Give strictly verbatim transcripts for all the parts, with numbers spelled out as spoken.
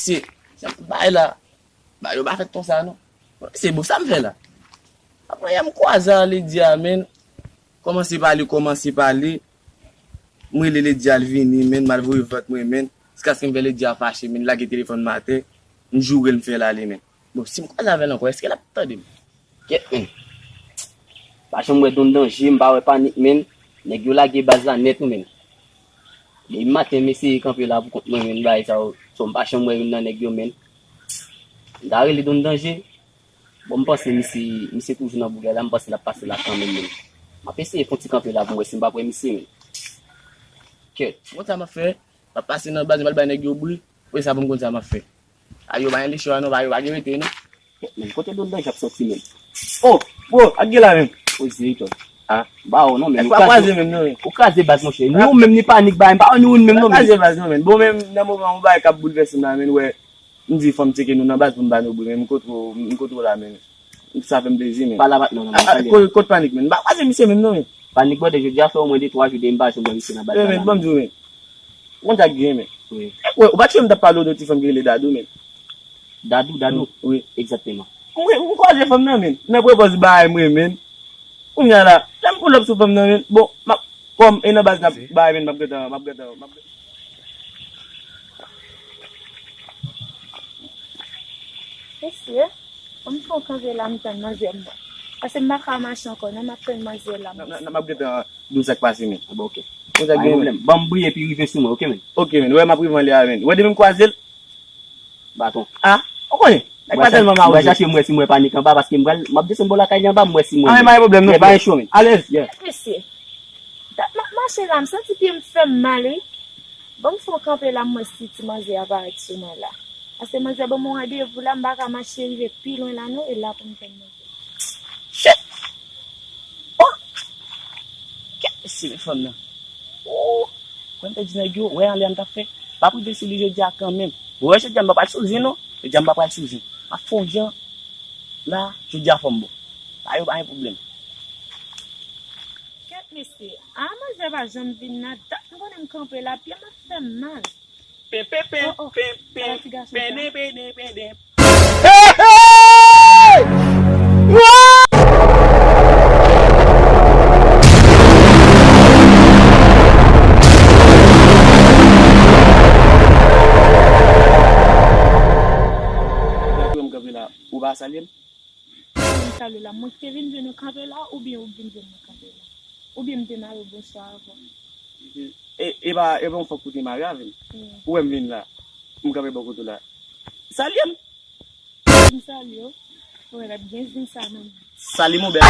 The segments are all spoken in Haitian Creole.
Se, se bay la. Ba yo pa fèt konsa non. Se bon, sa m fè la. Apre yè m kwaze a Lydia, menn. Kòmanse pale, kòmanse pale. M rele Lydia, l vini, menn, m al voye vant mwen, menn. Jiskaske m fè Lydia fache, menn, lage telefòn m atè. M joure l, m fè l ale, menn. Bon, si m kwaze avè l ankò, èske l ap tande m? Kèt, menn. Pa janm wè Don Danje, m pa wè Panik, menn. Nèg yo lage baz la nèt, wi, menn. Depi maten, m eseye kanpe la pou kont mwen, menn, bagay sa yo. So, m pa janm wè youn nan nèg yo, menn. M ta rele Don Danje. Bon, m panse misye, misye toujou nan bougay la, m panse l ap pase la kanmenm, menn. M ap eseye fè yon ti kanpe la pou m wè si m p ap wè misye, menn. Kèt. Bon, sa m ap fè, m ap pase nan baz, m al bay nèg yo bri. Pou sa pou m konn sa m ap fè. A yo pa gen lechwa non, pa yo pa gen rete non. Men kote Don Danje ap soti menm? Oh, bro, ak gen la menm. Poze to. Ah, ba ou non men. Ou kraze menm non men. Ou kraze baz monchè. Ni ou menm ni Panik ba, m pa ni ou menm non men. Kraze baz non men. Bon menm nan moman ou bay k ap boulvèse m la men wè. M di fò m tcheke nou nan baz pou m ba nou bri men m kote ou, m kote ou la men. Sa fè m plezi men. Pa la bat non non. Kot Panik men. M pa kwaze misye menm non men. Panik bòde jodi a fè omwen de twa jou de m pa janm wè misye nan baz la. Men ban m di w men. Ou konn sa k gen men. Wi. Ou pa t wè m t ap pale w de yon ti fanm ki rele Dadou men. Dadou, Dadou. Wi. Egzakteman. Ou, ou kwaze fanm nan men. Nan prepòz bagay mwen men. Kounye a la, lè m pull up sou fanm nan men. Bon, m ap, kòm e nan baz n ap bagay men, m ap gentan, m ap gentan, m ap gentan. Mesye, ban m fè yon kanpe la m tann manzè m nan. Paske m pa ka mache ankò non, m ap tann manzè la. N ap, n ap, n ap gentan di w sa k pase men. Bon, oke. Bon, sa k gen men. Ban m briye epi rive sou mwen, oke men. Oke men, wè m ap rive anlè a men. Wè depi m kwaze l. Baton. Ah, ou konnen? Nèg pa tèlman mawouze. Mwen chache m wè si m wè Panik anba paske m pral, m ap desann bò lakay li anba, m wè si m wè. Ah, men pa gen pwoblèm non. Pa gen cho men. Alèz. Yeah. Mesye, dat m ap mache la, m santi pye m fè m mal wi. Ban m fè yon kanpe la m wè si ti manzè a parèt sou mwen la. Paske manzè ban m yon randevou la, m pa ka mache rive pi lwen la non, e la pou m jwenn manzè. Shit! Oh! Kèt mesye men fanm nan. Oh! Kwen m te di nèg yo, wè anlè a m t ap fè. M ap rive sou li jodi a kanmenm. Bon, wè jodi a m pa pral sou zen non. Jodi a m pa pral sou zen. M ap fè yon jan la, jodi a fò m bon. Pa yo pa gen pwoblèm. Kèt mesye, a manzè pa janm vin nan dat m konnen m kanpe la, pye m ap fè m mal. Pen, pen, pen, pen, pen, penden, penden, penden. Hey, hey! Ou pa salye m? Mwen salye la, mwen ki te vin jwenn ou kanpe la, oubyen ou k vin jwenn mwen kanpe la? Oubyen m te mare bonswa avè w? E, e pa, e pa yon fòk ou te mare avè m. Ou wè m vin la, m kanpe bò kote w la. Salye m! M salye w. Ou wè l ap gen zen sa nan men. Salut mon bel.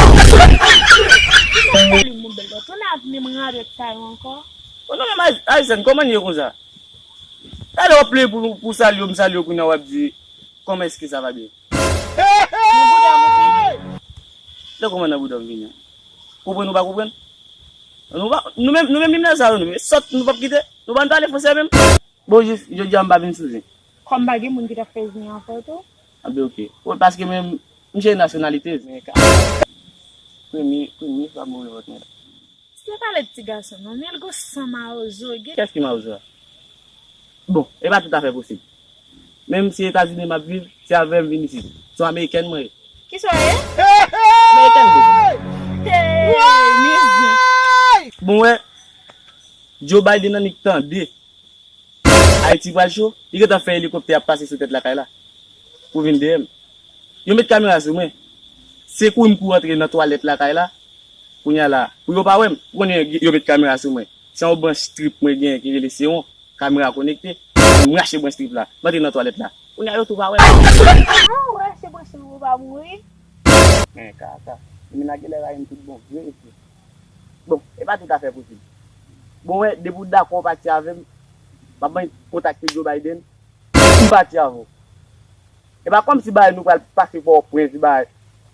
Salut mon bel. Ton avni m radòt sa yo ankò. Oh non, men Ayisèn, kòman l ye konsa? Talè w ap plede pou, pou salye w, m salye w, kounye a w ap di, comment est-ce que ça va bien? Nan bouda m ou vini. Nan kòman nan bouda m vini? Konprann ou pa konprann? Nou pa, nou menm, nou menm limnè sa yo, nou sòt, nou p ap kite, nou pa konn pale fransè menm. Bon, jis, jodi a m pa vin sou zen. Kòm pa gen moun ki t ap fè zen an fè tou? Anben, oke. Wi, paske menm, m chanje nasyonalite. Men ka. Premye, premye fwa m ouvri vant mwen. Se pa lè ti gason non, men l gon san mawozo, gen. Kiyès ki mawozo a? Bon, e pa toutafè posib. Menm si Etazini m ap viv, se avè m vin isit. Se yon amerikèn mwen ye. Kisa w ye? Amerikèn tou. Hey, mezye. Bon, wè, Joe Biden annik tande Ayiti pral cho, li gentan fè elikoptè ap pase sou tèt lakay la pou vin dèyè m. Yo met kamera sou mwen. Se kouri m kouri antre nan twalèt lakay la. Kounye a la, pou yo pa wè m, ou konnen yo met kamera sou mwen. Se yon branch trip mwen genyen ki rele Sewon. Kamera konekte. M rache branch trip la. M antre nan twalèt la. Kounye a yo tou pa wè m. Ah, ou rache branch trip ou pa mouri? Men kaka. Limena genlè rayi m tout bon vre mesye. Bon, e pa toutafè posib. Bon, wè, depi w dakò w pati avè m, m ap kontakte Joe Biden, m pati avè w. E pa kòmsi bagay nou pral pase Pòtoprens, bagay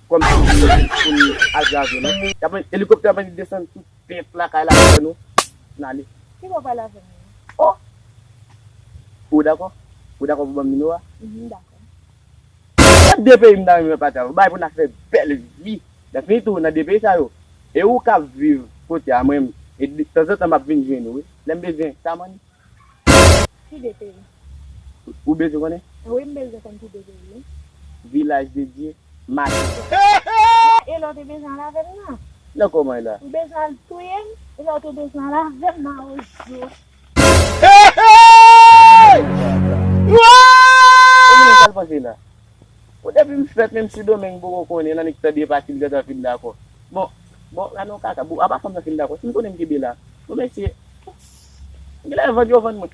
kòmsi pou n al grave non. Y ap, elikoptè ap desann sou tèt lakay la pou nou. N ale. Ki bò w pral avè m? Oh! Ou dakò? Ou dakò pou ban m nimewo a? Mhm, m dakò. Gad de peyi m ta renmen pati avè w. Bay pou n a fè bèl vi. Lè fini tou, nan de peyi sa yo. E ou k ap viv kote a, mwen, e tanzantan m ap vin jwenn ou, wi. Lè m bezwen, sa mwen. Ki de peyi? Ou bezwen konnen? Wi, m bezwen konn ki bezwen li. Vilaj de Dye, maten. E lè w te bezwen al avè m nan? Nan kòman la? Ou bezwen al touye m? E lè w te bezwen al avè m nan Ozo? Ou menm sa l panse la? Ou depi m fèt, menm si Domeng poko konnen, nan nèg tande pati l gentan fin dakò. Bon, bon, la non kaka, bon, apa fanm nan fin dakò. Si m konnen m kenbe la. Bon, mesye, genlè vann yo vann mwen.